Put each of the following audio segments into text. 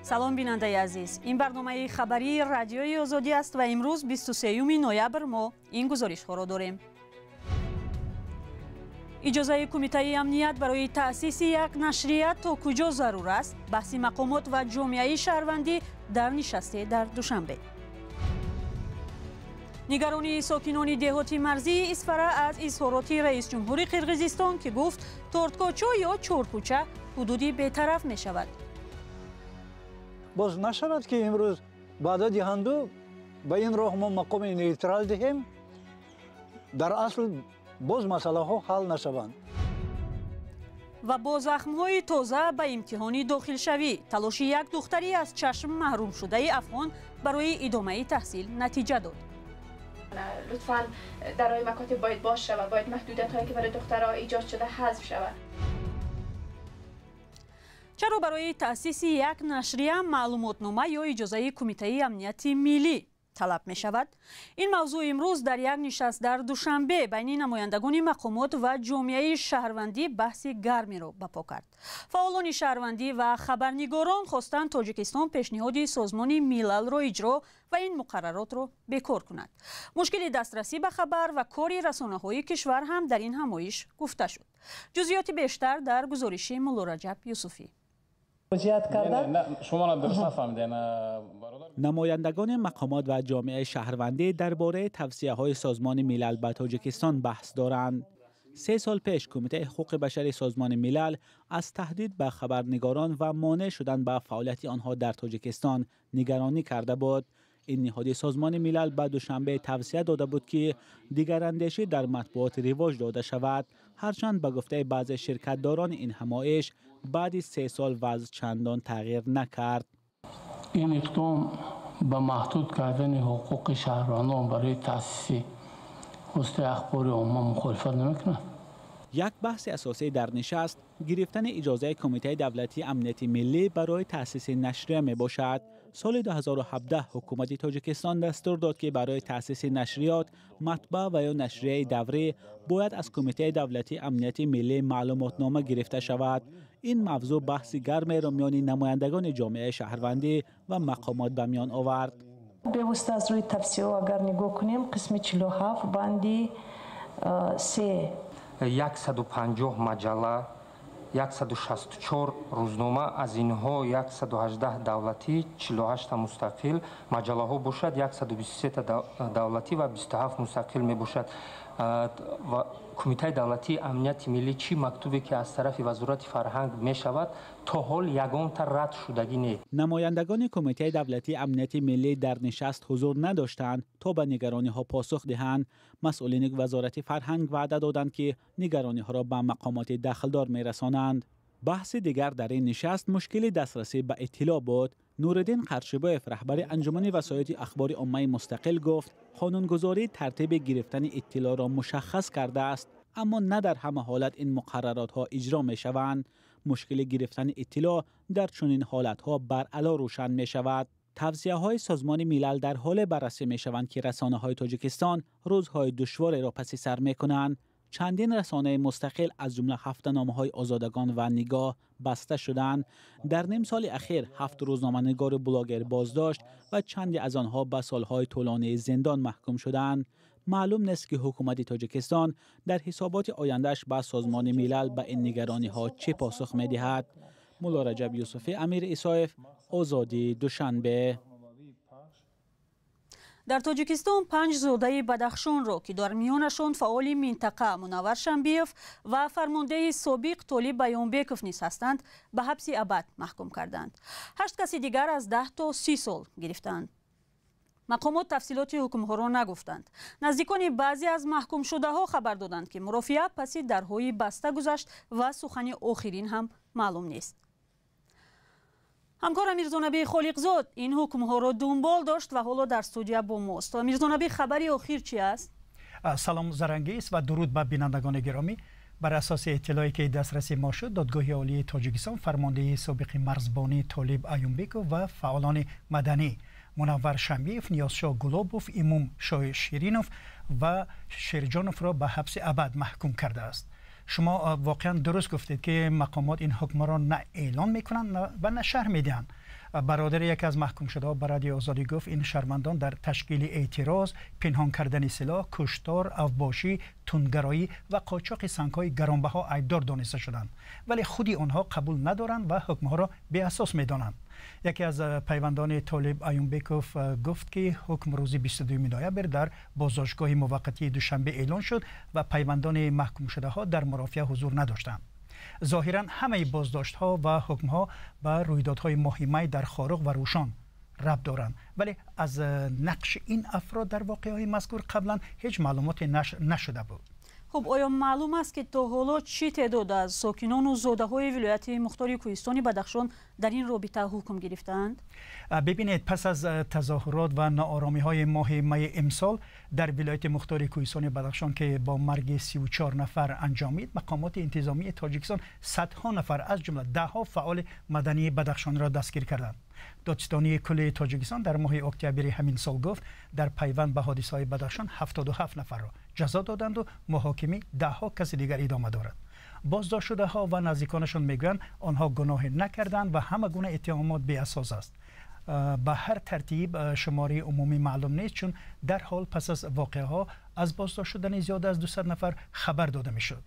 Салом, бинандаи азиз. Ин барномаи хабарии Радиои Озодӣ аст ва имрӯз, 23 ноябр, мо ин гузоришҳоро дорем. Иҷозаи Кумитаи амният барои таъсиси як нашрия то куҷо зарур аст? Баҳси мақомот ва ҷомеаи шаҳрвандӣ дар нишасте дар Душанбе. Нигаронии сокинони деҳоти марзии Исфара аз изҳороти раисҷумҳури Қирғизистон, ки гуфт, Торткочо ё Чоркӯча ҳудуди бетараф мешавад. Боз нашавад, ки имрӯз ваъда диҳанду ба ин роҳ мо мақоми нейтрал диҳем, дар асл боз масъалаҳо ҳал нашаванд. Ва бо захмҳои тоза ба имтиҳони дохилшавӣ: талоши як духтари аз чашм маҳрумшудаи афғон барои идомаи таҳсил натиҷа дод. لطفا درای مکاتب باید باز شود، باید محدودیت هایی که برای دخترها ایجاد شده حذف شود. Чаро барои таъсиси як нашрия маълумотнома ё иҷозаи Кумитаи амнияти миллӣ талаб мешавад? Ин мавзӯъ имрӯз дар як нишаст дар Душанбе байни намояндагони мақомот ва ҷомеаи шаҳрвандӣ баҳси гармеро ба по кард. Фаъолони шаҳрвандӣ ва хабарнигорон хостанд, Тоҷикистон пешниҳоди Созмони Милалро иҷро ва ин муқарраротро бекор кунад. Мушкили дастрасӣ ба хабар ва кори расонаҳои кишвар ҳам дар ин ҳамоиш гуфта шуд. Ҷузъиёти бештар дар гузориши Муллораҷаб Юсуфӣ. Намояндагони мақомот ва ҷомеаи шаҳрвандӣ дар бораи тавсияҳои Созмони Милал ба Тоҷикистон баҳс доранд. 3 сол пеш Кумитаи ҳуқуқи башари Созмони Милал аз таҳдид ба хабарнигорон ва монеъ шудан ба фаъолияти онҳо дар Тоҷикистон нигаронӣ карда буд. Ин ниҳоди Созмони Милал ба Душанбе тавсия дода буд, ки дигарандешӣ дар матбуот ривоҷ дода шавад. Ҳарчанд, ба гуфтаи баъзе ширкатдорони ин ҳамоиш, баъди 3 сол вазъ чандон тағйир накард. Ин иқдом ба маҳдуд кардани ҳуқуқи шаҳрвандон барои таъсиси воситаи ахбори омма мухолифат намекунад. Як баҳси асосӣ дар нишаст гирифтани иҷозаи Кумитаи давлатии амнияти миллӣ барои таъсиси нашрия мебошад. Соли 2017 ҳукумати Тоҷикистон дастур дод, ки барои таъсиси нашриёт, матбаа ва ё нашрияи даврӣ бояд аз Кумитаи давлатии амнияти миллӣ маълумотнома гирифта шавад. Ин мавзӯъ баҳси гармеро миёни намояндагони ҷомеаи шаҳрвандӣ ва мақомот ба миён овард. Бевосита аз рӯи тавсияҳо агар нигоҳ кунем, қисми 47, банди се. 150 маҷалла, 164 рӯзнома, аз инҳо 118 давлатӣ, 48 мустақил маҷаллаҳо бошад, 123 давлатӣ ва 27 мустақил мебошад. Ва Кумитаи давлатии амнияти миллӣ чӣ мактубе ки аз тарафи Вазорати фарҳанг мешавад, то ҳол ягонта рад шудагӣ не. Намояндагони Кумитаи давлатии амнияти миллӣ дар нишаст ҳузур надоштанд, то ба нигарониҳо посух диҳанд. Масъулини Вазорати фарҳанг ваъда доданд, ки нигарониҳоро ба мақомоти дахлдор мерасонанд. Баҳси дигар дар ин нишаст мушкили дастрасӣ ба иттилоъ буд. Нуриддин Қаршибоев, раҳбари Анҷумани васоити ахбори оммаи мустақил, гуфт, қонунгузорӣ тартиби гирифтани иттилоъро мушаххас кардааст, аммо на дар ҳама ҳолат ин муқарраротҳо иҷро мешаванд. Мушкили гирифтани иттилоъ дар чунин ҳолатҳо баръало рӯшан мешавад. Тавсияҳои Созмони Милал дар ҳоле баррасӣ мешаванд, ки расонаҳои Тоҷикистон рӯзҳои душвореро паси сар мекунанд. Чандин расонаи мустақил, аз ҷумла ҳафтаномаҳои Озодагон ва Нигоҳ, баста шуданд. Дар ним соли ахир ҳафт рӯзноманигору блогер боздошт ва чанде аз онҳо ба солҳои тӯлонии зиндон маҳкум шуданд. Маълум нест, ки ҳукумати Тоҷикистон дар ҳисоботи ояндааш ба Созмони Милал ба ин нигарониҳо чӣ посух медиҳад. Муллораҷаб Юсуфӣ, Амир Исоев, Озодӣ, Душанбе. Дар Тоҷикистон панҷ зодаи Бадахшонро, ки дар миёнашон фаъоли минтақа Мунаввар Шамбиев ва фармондеҳи собиқ Толиб Баёнбеков низ ҳастанд, ба ҳабси абад маҳкум карданд. Ҳашт каси дигар аз 10 то 30 сол гирифтаанд. Мақомот тафсилоти ҳукмҳоро нагуфтанд. Наздикони баъзе аз маҳкумшудаҳо хабар доданд, ки мурофиа паси дарҳои баста гузашт ва сухани охирин ҳам маълум нест. Ҳамкор Мирзонабӣ Холиқзод ин ҳукмҳоро дунбол дошт ва ҳоло дар студия бо мост. Мирзонабӣ, хабари охир чи аст? Салом, Зарангиз, ва дуруд ба бинандагони гиромӣ. Бар асоси иттилоъе ки дастраси мо шуд, Додгоҳи олии Тоҷикистон фармондеҳи собиқи марзбонӣ Толиб Аюмбеков ва фаъолони маданӣ Мунаввар Шамбиев, Ниёзшоҳ Гулобов, Имом Шоҳи Ширинов ва Шерҷоновро ба ҳабси абад маҳкум кардааст. Шумо воқеан дуруст гуфтед, ки мақомот ин ҳукмро на эълон мекунанд ва на шарҳ медиҳанд. Бародари яке аз маҳкумшудаҳо ба Радиои Озодӣ гуфт, ин шаҳрвандон дар ташкили эътироз, пинҳон кардани силоҳ, куштор, авбошӣ, тундгароӣ ва қочоқи сангҳои гаронбаҳо айбдор дониста шуданд, вале худи онҳо қабул надоранд ва ҳукмҳоро беасос медонанд. Яке аз пайвандони Толиб Аюмбеков гуфт, ки ҳукм рӯзи 22 ноябр дар боздоштгоҳи муваққатии Душанбе эълон шуд ва пайвандони маҳкумшудаҳо дар мурофиа ҳузур надоштанд. Зоҳиран ҳамаи боздоштҳо ва ҳукмҳо ба рӯйдодҳои моҳи май дар Хоруғ ва Рӯшон рабт доранд, вале аз нақши ин афрод дар воқеаҳои мазкур қаблан ҳеҷ маълумоте нашр нашуда буд. Хуб, оё маълум аст, ки то ҳоло чӣ теъдод аз сокинону зодаҳои вилояти мухтори кӯҳистони Бадахшон дар ин робита ҳукм гирифтаанд? Бибинед, пас аз тазоҳурот ва ноороми моҳи майи имсол дар вилояти мухтори кӯҳистони Бадахшон, ки бо марги 34 нафар анҷомид, мақомоти интизомии Тоҷикистон садҳо нафар, аз ҷумла даҳҳо фаъоли мадании бадахшониро дастгир карданд. Додситонии кулли Тоҷикистон дар моҳи октябри ҳамин сол гуфт, дар пайванд ба ҳодисаҳои Бадахшон 77 нафарро ҷазо доданду муҳокими даҳҳо каси дигар идома дорад. Боздоштшудаҳо ва наздиконашон мегӯянд, онҳо гуноҳе накарданд ва ҳама гуна иттиҳомот беасос аст. Ба ҳар тартиб, шумораи умумӣ маълум нест, чун дар ҳол пас аз воқеаҳо аз боздошт шудани зиёда аз 200 нафар хабар дода мешуд.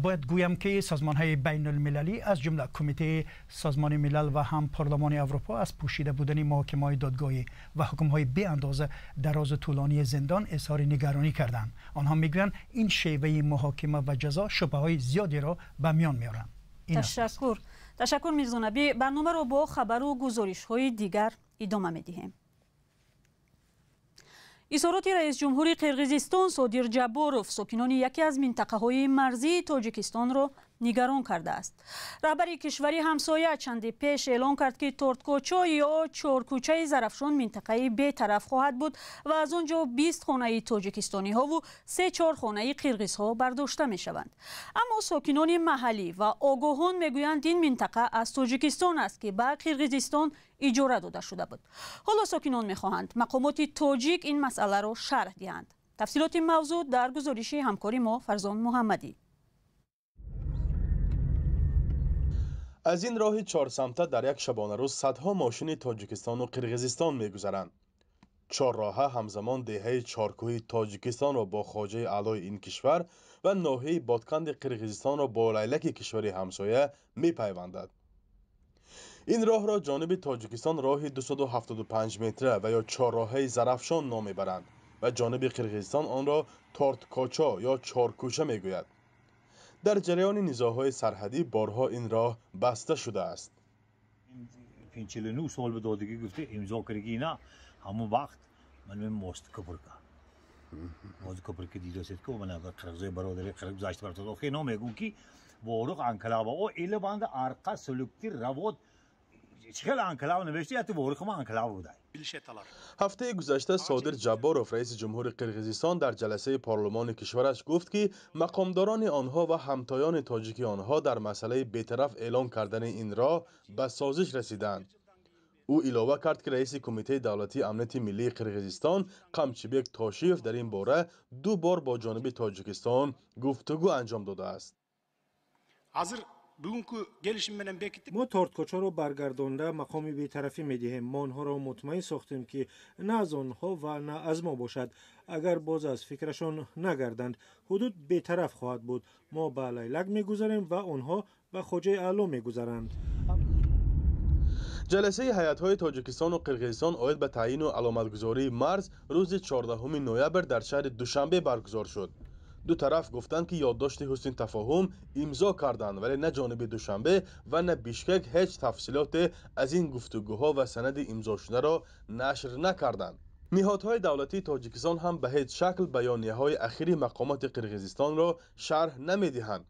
Бояд гӯям, ки созмонҳои байналмилалӣ, аз ҷумла Кумитаи Созмони Милал ва ҳам Парлумони Аврупо, аз пӯшида будани муҳокимаҳои додгоҳӣ ва ҳукмҳои беандоза дарозу тӯлонии зиндон изҳори нигаронӣ карданд. Онҳо мегӯянд, ин шеваи муҳокима ва ҷазо шубҳаҳои зиёдеро ба миён меоранд. Ташаккур, ташаккур, Мирзонаби. Барномаро бо хабару гузоришҳои дигар идома медиҳем. Изҳороти раисҷумҳури Қирғизистон Содир Ҷабборов сокинони яке аз минтақаҳои марзии Тоҷикистонро нигарон кардааст. Раҳбари кишвари ҳамсоя чанде пеш эълон кард, ки Торткочо ё Чоркӯчаи Зарафшон минтақаи бетараф хоҳад буд ва аз он ҷо 20 хонаи тоҷикистониҳову се-чор хонаи қирғизҳо бардошта мешаванд. Аммо сокинони маҳаллӣ ва огоҳон мегӯянд, ин минтақа аз Тоҷикистон аст, ки ба Қирғизистон иҷора дода шуда буд. Ҳоло сокинон мехоҳанд, мақомоти тоҷик ин масъаларо шарҳ диҳанд. Тафсилоти мавзӯъ дар гузориши ҳамкори мо Фарзон Муҳаммадӣ. Аз ин роҳи чорсамта дар як шабонарӯз садҳо мошини Тоҷикистону Қирғизистон мегузаранд. Чорроҳа ҳамзамон деҳаи Чоркӯҳи Тоҷикистонро бо Хоҷаи Аълои ин кишвар ва ноҳияи Бодканди Қирғизистонро бо Лайлаки кишвари ҳамсоя мепайвандад. Ин роҳро ҷониби Тоҷикистон роҳи 275 метра ва ё чорроҳаи Зарафшон ном мебаранд ва ҷониби Қирғизистон онро Торткочо ё Чоркӯча мегӯяд. Дар ҷараёни низоъҳои сарҳадӣ борҳо ин роҳ баста шудааст. 49 сол ба додагӣ гуфта, имзо кардаги ина ҳамон вақт ман мост купрка, мост купрка дидосед ку, ман қирғизои бародари қирғиз гузашта бартод. Охи ино мегӯм, ки Ворух анклава о элабанда арқа сулукти равод чӣ хел анклав навишта, яти Ворух ма анклав будай. Ҳафтаи гузашта Содир Ҷабборов, раиси ҷумҳури Қирғизистон, дар ҷаласаи парлумони кишвараш гуфт, ки мақомдорони онҳо ва ҳамтоёни тоҷики онҳо дар масъалаи бетараф эълон кардани ин роҳ ба созиш расиданд. Ӯ илова кард, ки раиси Кумитаи давлатии амнияти миллии Қирғизистон Қамчибек Тошиев дар ин бора ду бор бо ҷониби Тоҷикистон гуфтугӯ анҷом додааст. Мо Торткочаро баргардонда мақоми бетарафӣ медиҳем. Мо онҳоро мутмаин сохтем, ки на аз онҳо ва на аз мо бошад. Агар боз аз фикрашон нагарданд, ҳудуд бетараф хоҳад буд. Мо ба Лайлак мегузарем ва онҳо ба Хоҷаи Аъло мегузаранд. Ҷаласаи ҳайатҳои Тоҷикистону Қирғизистон оид ба таъйину аломатгузории марз рӯзи 14 ноябр дар шаҳри Душанбе баргузор шуд. Ду тараф гуфтанд, ки ёддошти ҳусни тафоҳум имзо карданд, вале на ҷониби Душанбе ва на Бишкек ҳеҷ тафсилоте аз ин гуфтугӯҳо ва санади имзошударо нашр накарданд. Ниҳодҳои давлатии Тоҷикистон ҳам ба ҳеҷ шакл баёнияҳои ахири мақомоти Қирғизистонро шарҳ намедиҳанд,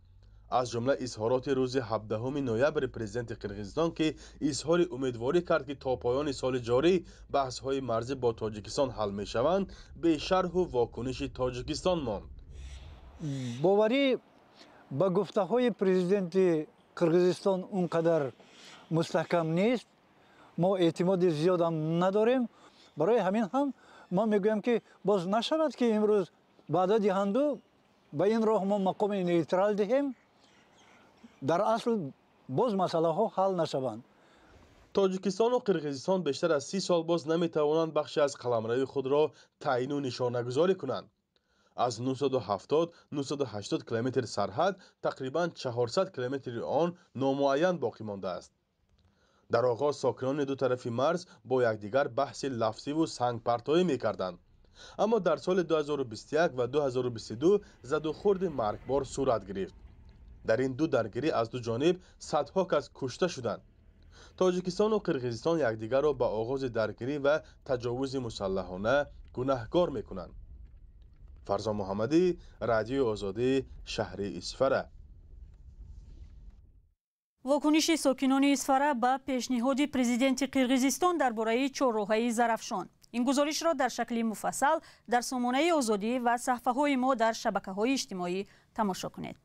аз ҷумла изҳороти рӯзи 17 ноябри президенти Қирғизистон, ки изҳори умедворӣ кард, ки то поёни соли ҷорӣ баҳсҳои марзӣ бо Тоҷикистон ҳал мешаванд, бешарҳу вокуниши Тоҷикистон монд. Боварӣ ба гуфтаҳои президенти Қирғизистон он қадар мустаҳкам нест. Мо эътимоди зиёдам надорем. Барои ҳамин ҳам мо мегӯям, ки боз нашавад, ки имрӯз ваъда диҳанду ба ин роҳ мо мақоми нейтрал диҳем. Дар асл боз масъалаҳо ҳал нашаванд. Тоҷикистону Қирғизистон бештар аз 30 сол боз наметавонанд бахше аз қаламрави худро таъину нишонагузорӣ кунанд. Аз 970-980 километр сарҳад тақрибан 400 километри он номуайян боқӣ мондааст. Дар оғоз сокинони ду тарафи марз бо якдигар баҳси лафзиву сангпартоӣ мекарданд. Аммо дар соли 2021 ва 2022 задухӯрди маргбор сурат гирифт. Дар ин ду даргирӣ аз ду ҷониб садҳо кас кушта шуданд. Тоҷикистону Қирғизистон якдигарро ба оғози даргирӣ ва таҷовузи мусаллаҳона гунаҳкор мекунанд. Фарзон Муҳаммадӣ, Радиои Озодӣ, шаҳри Исфара. Вокуниши сокинони Исфара ба пешниҳоди президенти Қирғизистон дар бораи чорроҳаи Зарафшон. Ин гузоришро дар шакли муфассал дар сомонаи Озодӣ ва саҳфаҳои мо дар шабакаҳои иҷтимоӣ тамошо кунед.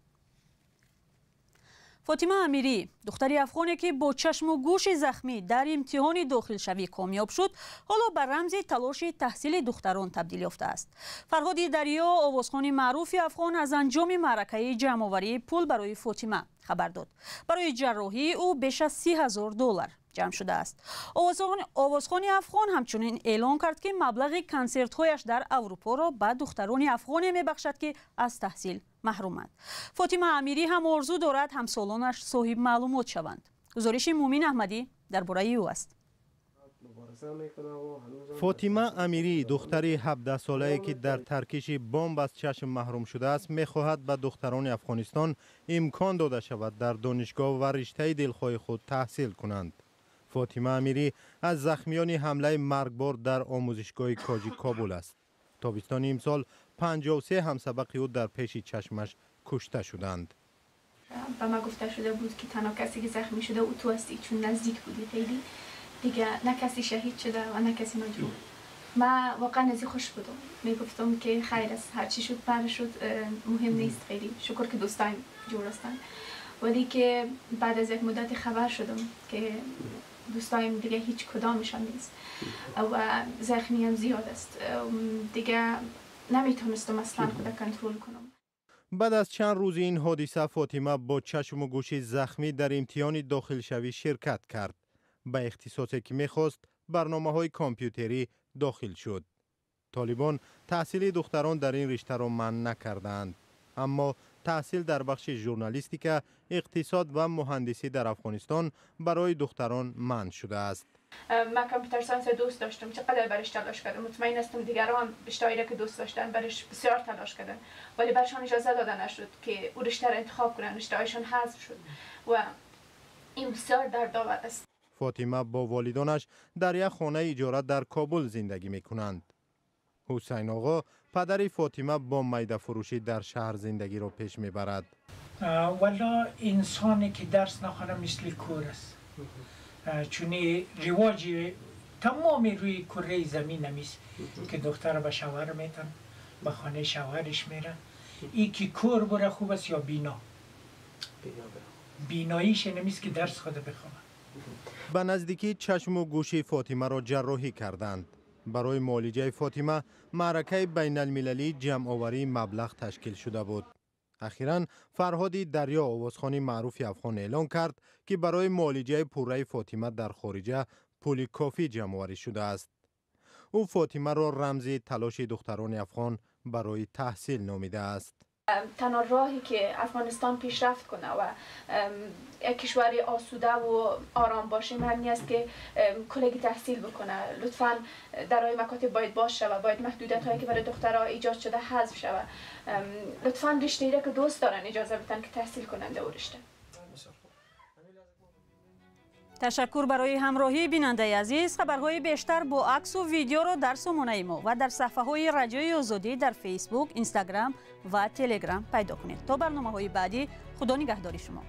Фотима Амирӣ, духтари афғоне ки бо чашму гӯши захмӣ дар имтиҳони дохилшавӣ комёб шуд, ҳоло ба рамзи талоши таҳсили духтарон табдил ёфтааст. Фарҳоди Дарё, овозхони маъруфи афғон, аз анҷоми маъракаи ҷамъоварии пул барои Фотима хабар дод. Барои ҷарроҳии ӯ беш аз $30,000 ҷамъ шудааст. Овозхони афғон ҳамчунин эълон кард, ки маблағи консертҳояш дар Аврупоро ба духтарони афғоне мебахшад, ки аз таҳсил маҳруманд. Фотима Амирӣ ҳам орзу дорад ҳамсолонаш соҳиб маълумот шаванд. Гузориши Мумин Аҳмадӣ дар бораи ӯ аст. Фотима Амирӣ, духтари 17-солае ки дар таркиши бомб аз чашм маҳрум шудааст, мехоҳад ба духтарони Афғонистон имкон дода шавад дар донишгоҳ ва риштаи дилхоҳи худ таҳсил кунанд. Фотима Амирӣ аз захмиёни ҳамлаи маргбор дар омӯзишгоҳи Коҷи Кобул аст. Тобистони имсол 53 ҳамсабақи ӯ дар пеши чашмаш кушта шуданд. Ба ма гуфта шуда буд, ки танҳо касе ки захмӣ шуда ӯ ту ҳастӣ, чун наздик будӣ хеле. Дига на касе шаҳид шуда ва на касе маҷрӯҳ. Ман воқеан аз хуш будам. Мегуфтам, ки хайр аст, ҳарчи шуд пар шуд, муҳим нест хеле. Шукр ки дӯстоям ҷур ҳастанд. Вале ки баъд аз як муддате хабар шудам, ки дӯстоям дига ҳеҷ кадомашон нест ва захмӣ ҳам зиёд аст. Дига наметавонистам аслан худа контрол кунам. Баъд аз чанд рӯзи ин ҳодиса Фотима бо чашму гӯши захмӣ дар имтиҳони дохилшавӣ ширкат кард. Ба ихтисосе ки мехост, барномаҳои компютерӣ, дохил шуд. Толибон таҳсили духтарон дар ин риштаро манъ накардаанд, аммо таҳсил дар бахши журналистика, иқтисод ва муҳандисӣ дар Афғонистон барои духтарон манъ шудааст. من computer science دوست داشتم، چقدر برش تلاش کردم. مطمئن هستم دیگران رشته‌ای را که دوست داشتن برش بسیار تلاش کردن، ولی برشان اجازه داده نشد که او رشته را انتخاب کنن، رشته‌هایشان حذف شد و این بسیار دردآور است. Фотима бо волидонаш дар як хонаи иҷора дар Кобул зиндагӣ мекунанд. Ҳусайн оғо, падари Фотима, бо майдафурӯшӣ дар шаҳр зиндагиро пеш мебарад. валла, инсоне ки дарс нахонад мисли кӯр аст, чун ривоҷи тамоми рӯи кураи замин ҳамист, ки духтара ба шавҳар метан, ба хонаи шавҳариш мера. И ки кӯр бура хуб аст ё бино? Биноиш намист, ки дарс худа бихонад. Ба наздикӣ чашму гӯши Фотимаро ҷарроҳӣ карданд. Барои муолиҷаи Фотима маъракаи байналмилалии ҷамъоварии маблағ ташкил шуда буд. Ахиран Фарҳоди Дарё, овозхони маъруфи афғон, эълон кард, ки барои муолиҷаи пурраи Фотима дар хориҷа пули кофӣ ҷамъоварӣ шудааст. Ӯ Фотимаро рамзи талоши духтарони афғон барои таҳсил номидааст. تنها راهی که افغانستان پیشرفت کنه و یک کشور آسوده و آرام باشه همین است که کلگی تحصیل بکنه. لطفا درهای مکاتب باید باز شود، باید محدودیت هایی که برای دخترها ایجاد شده حذف شود. لطفا رشته ای را که دوست دارن اجازه بدن که تحصیل کنند او رشته. Ташаккур барои ҳамроҳӣ, бинандаи азиз. Хабарҳои бештар бо аксу видеоро дар сомонаи мо ва дар саҳфаҳои Радиои Озодӣ дар Фейсбук, Инстаграм ва Телеграм пайдо кунед. То барномаҳои баъдӣ, Худо нигаҳдори шумо.